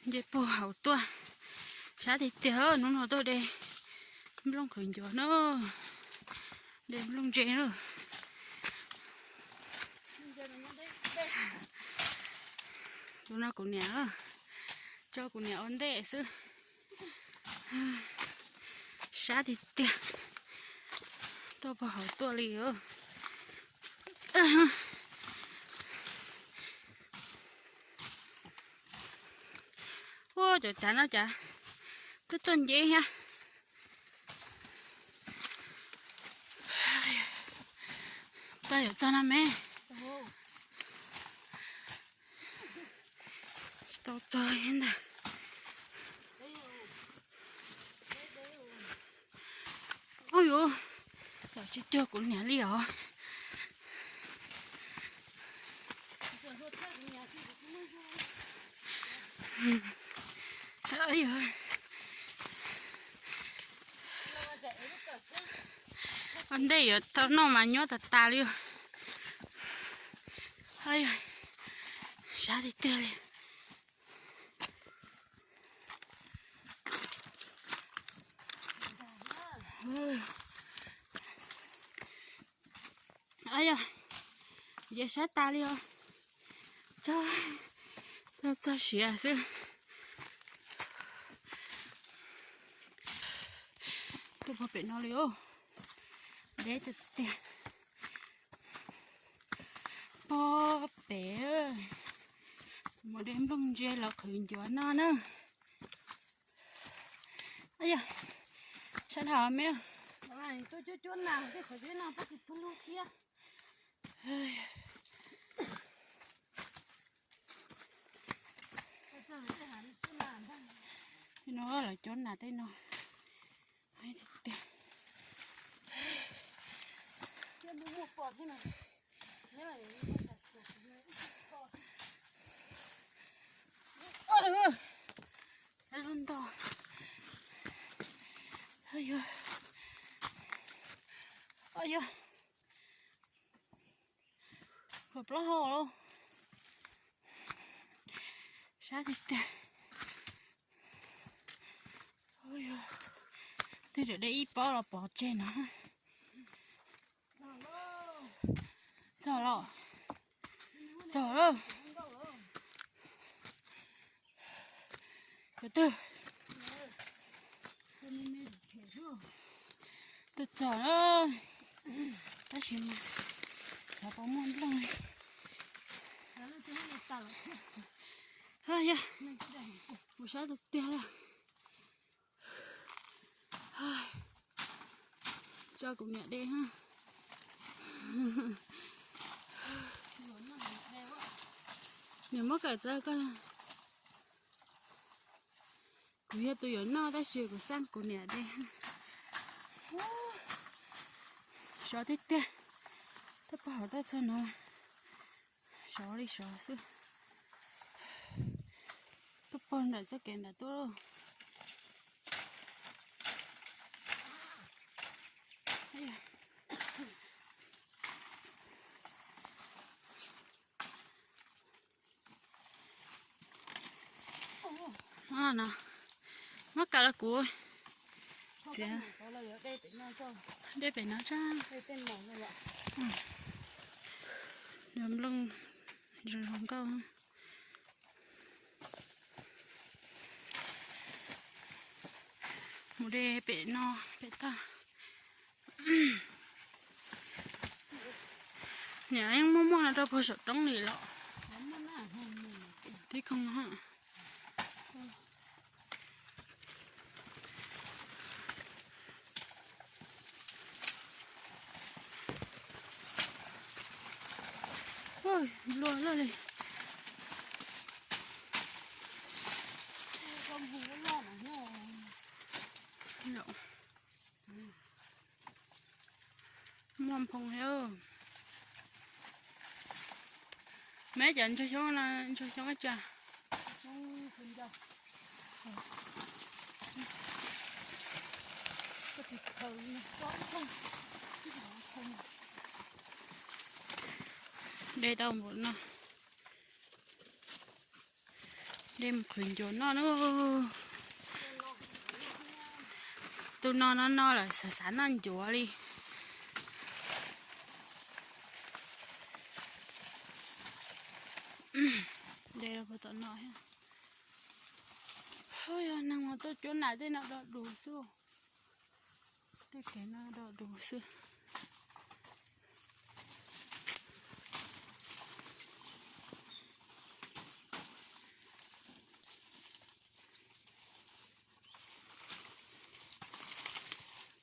Nce puag hauv tuaj, sab tiag tiag, hnub no tuaj de nplooj qhwv ncuav na, de nplooj ntse na. Tus no kuv niam, tso kuv niam ua ntej xwb. Sab tiag tiag, tuaj puag hauv tuaj li. Ua cov cav no cas twb tuaj nceb thiab. Txog yuav txog no me. Tsis tau txog li ntag. Ub yuv, los tsis cuag kuv niam li os. Ua ntej yuav tau noj mas nyuaj tas tas li. Sab tiag tiag li. Yog, ces sab tas li os. Txog, txog siav xwb. Tuaj puag pem no li os. Deb tiag tiag. Puag pem, mus de nplooj ntse los qhwv ncuav noj na. Yog, sab dhau me. Tuaj cuab cuab nas tej qhov zeb no pob kws puag lug thiab. Tej no lawv cuab nas tej no. Lub nto. Yog, khuam plaub hau lauj. Sab tiag tiag. Tej zaum de ib pob los pov tseg no. Txog lawm. Txog lawm. Tus twg? Twb txog lawm. Tab sis mas xyov puas muaj nplooj li. Yog, mus sab tiag tiag li. Tso kuv niam de ha. Niam muab kawm txawv koj. Kuv yog tus yuav noj tab sis kuv xaj kuv niam de. Sov tiag tiag. Tuaj puag hauv tuaj txog no, sov li sov xwb. Tuaj puag nram txoj kev nram tuaj. No, muab kaw los kuv txiav. De pem no tso. Nplooj zoo zoo nkauj. Mus de pem no, pem toj. Niam yeej muaj muaj no rau puag saum roob li los. Tib koog no. Nplua loj li. Muaj nphoo thiab. Meb cov ntsuag xyoob no, ntsuag xyoob ib tsa. De tau npaum no. De mus qhwv ncuav noj na. Tus no no no lawm xav xav noj ncuav li. De los puag tom no thiab. Yog neeg mas tuaj cuab nas tej no do dus xwb. Tej kev no do dus xwb.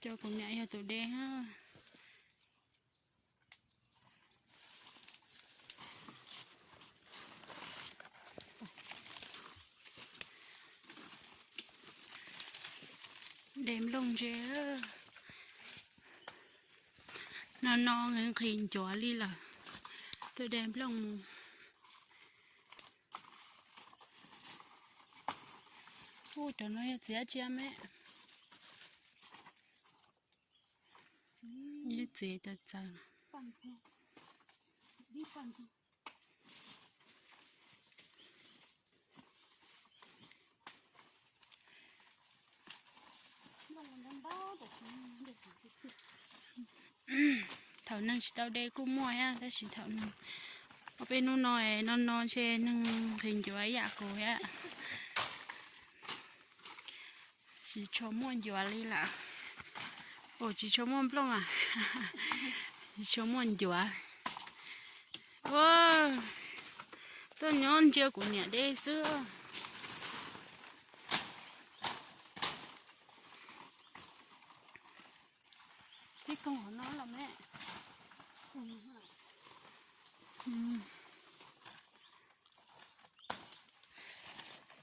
Cov kuv niam yog tus de. De nplooj ntse. No no nqhis ncuav li lawm. Tuaj de nplooj mus. Ub, cov no yog txiav tsia me. Ib txiav txawv txawv. Thaum neeg tsis tau de kuj muaj thiab, tab sis thaum neeg ob peb hnub no no no ntshe neeg nqhis ncuav ib yam kuv thiab. Tsis tshua muaj ncuav li lawm. Ua tsis tshua muaj nplooj a, tsis tshua muaj ncuav. Ua, tuaj nyob ntsia kuv niam de xwb. Tib koog hauv no los me.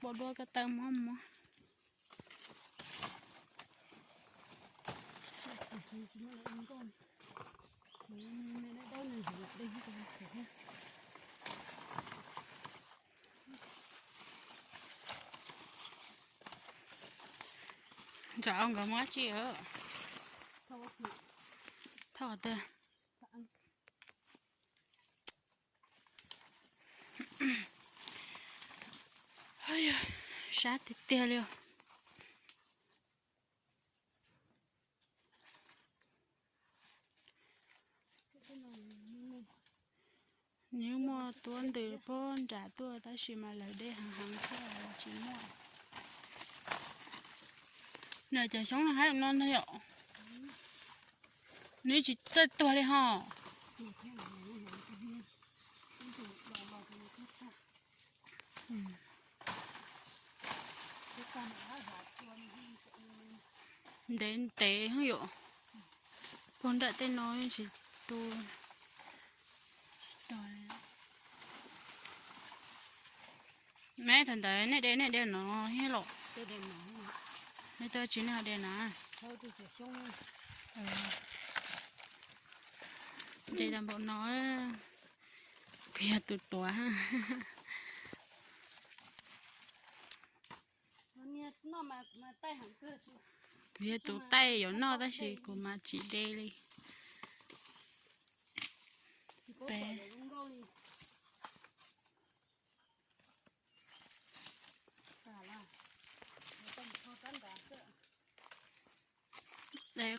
Pom dua ko taw muab muab. Ntxawm nkawd muab tsi. Thauj tiag. Sab tiag tiag li. Nws muaj tuab ntws puag nram tuaj tab sis mas lawv de heev heev thiab tsis muaj. Nws cov xyoob no haib no ntag yom. Nws tsis txawj tuag li ho. Ntev ntev yom. Puag nram tej no tsis tu. Me thaum ntawd nej de nej de no thiab los? Nej tuaj tsis nej ho de na? De tau npaum no. Kuv yog tus tuav. Kuv yog tus taij yuav noj tab sis kuv mas tsis de li. Peb.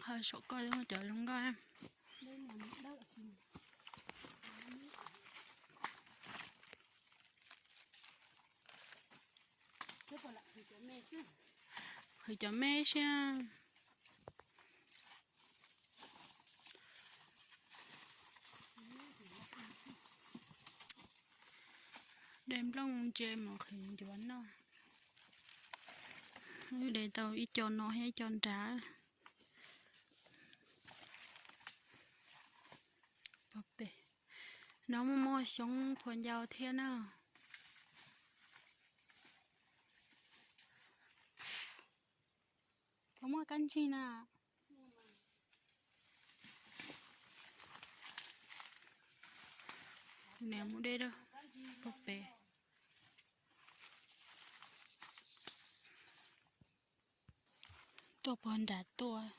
Qhov saum koj muaj cov zoo nkauj na. Hwv cov me siab. De nplooj ntse mus qhwv ncuav noj. Wb de tau ib co no thiab ib co nrad. Pog pem no muaj muaj xyoob phua ncau thiab na. Puas muaj kab ntsig na? Niam mus de rau pog pem. Tuaj puag nram tuaj.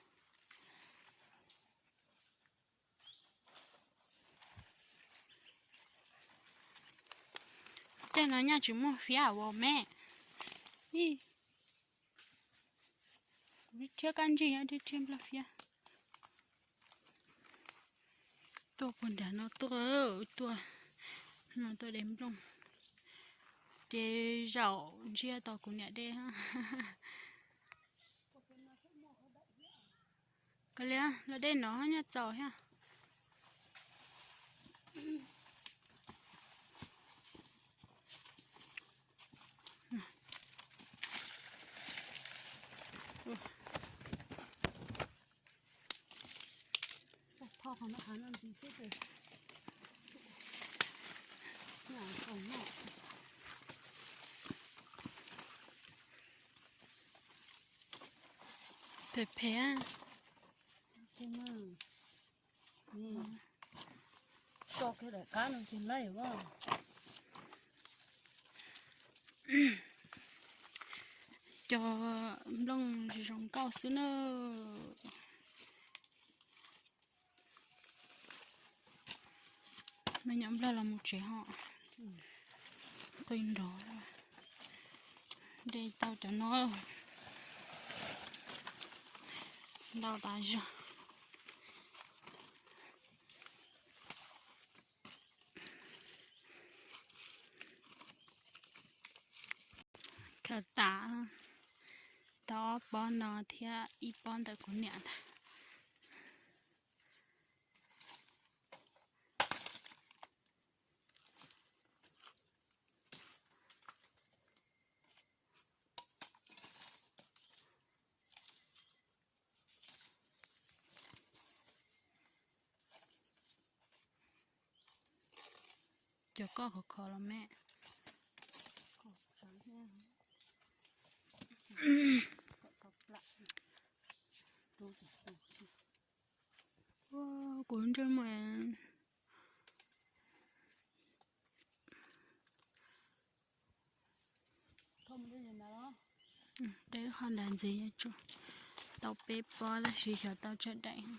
Tej no nyaj tsis muaj fiab ua me. Ib, kuv rhiab kab ntsig, rhiab rhiab nplog fiab. Tuaj puag nram no tuaj, tuaj no tuaj de nplooj. Ces zaum ntsiag tos kuv niam de. Kav liam, los dej no nyuaj txaus thiab. Phem phem. So kiag daim qab no ces laij os. Cov nplooj zoo zoo nkauj xwb na. Me nyuam nplog los mus tsev ho. Qi nrov, de tau cov no ntau tas zog. Khaws tas tau ob pob no thiab ib pob ntawm kuv niam ntag. Cov koj khov kho los me. Kuv ntsej muag. Dej ho nrad ntxiv, tau peb pob tab sis xyov tau tsawg daim.